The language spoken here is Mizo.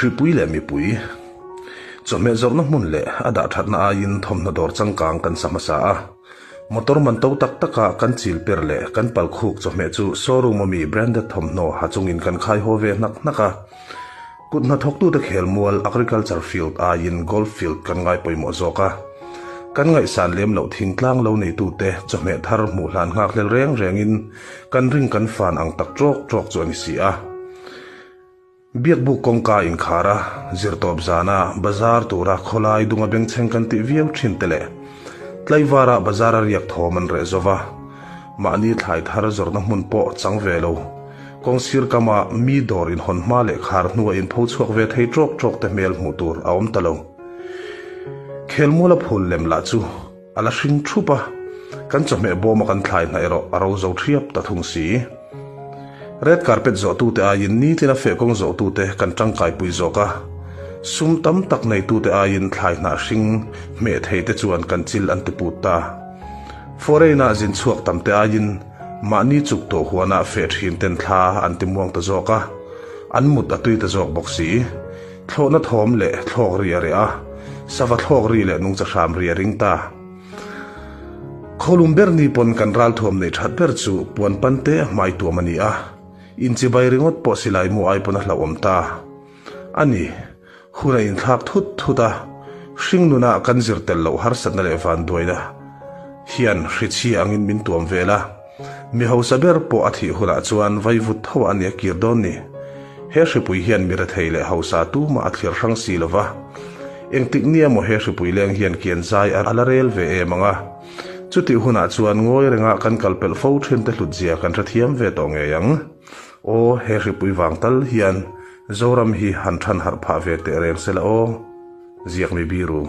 Hripui leh mipui, Chawhmeh zawrhna hmun leh a dah thatna aiin thawmhnaw dawr changkang kan sa hmasa a. Motor man to tak taka kan chil per leh kan pal khuk chawhmeh chu showroom ami branded thawmhnaw ha chungin kan khai haw ve hnak hnak a. Kut hnathawktute khelmual agriculture field aiin golf field kan ngai pawimawh zawk a. Kan ngaihsan lem loh thingtlang lo neitute chawhmeh thar hmuh hlan nghak hlel reng rengin kan ring kan fan ang tak tawk tawk chu a ni si a. Biakbuk kawngka inkhar a, zirtawp zana bazar tura khawlai dunga bengchheng kan tih viau thin te leh tlaivara bazar a riak thawm an reh zo va, mahni thlai thar zawrhna hmun pawh chang ve lo. Kawng sir kama mi dawr inhawn hma leh khar hnua inpho chhuak ve thei tawk tawk te hmel hmuh tur a awm ta lo. Khelmuala phul lem lah chu a la hring thup a, kan chawhmeh bawma kan thlai hna erawh a ro zo thiap ta thung si. Red carpet zawhtute aiin nitlina feh kawng zawhtute kan tangkaipui zawk a, sum tam tak neitute aiin thlai hnah hring hmeh theite chuan kan chil an tiput ta. Foreign-ah zin chhuak tamte aiin mahni chuk tawh huanah feh thin ten thla an timuang ta zawk a, an mut a tui ta zawk bawk si. Thlawhna thawm leh thlawk ri a reh a, sava thlawk ri leh nungcha hram ri a ring ta. Khawlum ber ni pawn kan ralthuam neih that ber chu puan pan te a hmai tuam a ni a, inchibai ringawt pawh silai mu ai pawn a hlauhawm ta a ni. Hun a inthlak thut thut a, hringnuna kan zir tel loh harsatna leh vanduaina hian hrichhia angin min tuam vel a. Mi hausa ber pawh a thih hunah chuan vaivut tho a nia kir dawn ni. He hripui hian mi rethei leh hausa tumah a thlir hrang si lo va. Engtik nia maw he hripui leng hian kian zai a la rel ve em ang a. Chutih hunah chuan ngawi rengah kan kal pelh fo thin te hlutzia kan hrethiam ve tawh ngei ang. Aw, he hripui vang tal hian Zoram hi han than harh phah ve teh reng se la aw. Ziak mi biru.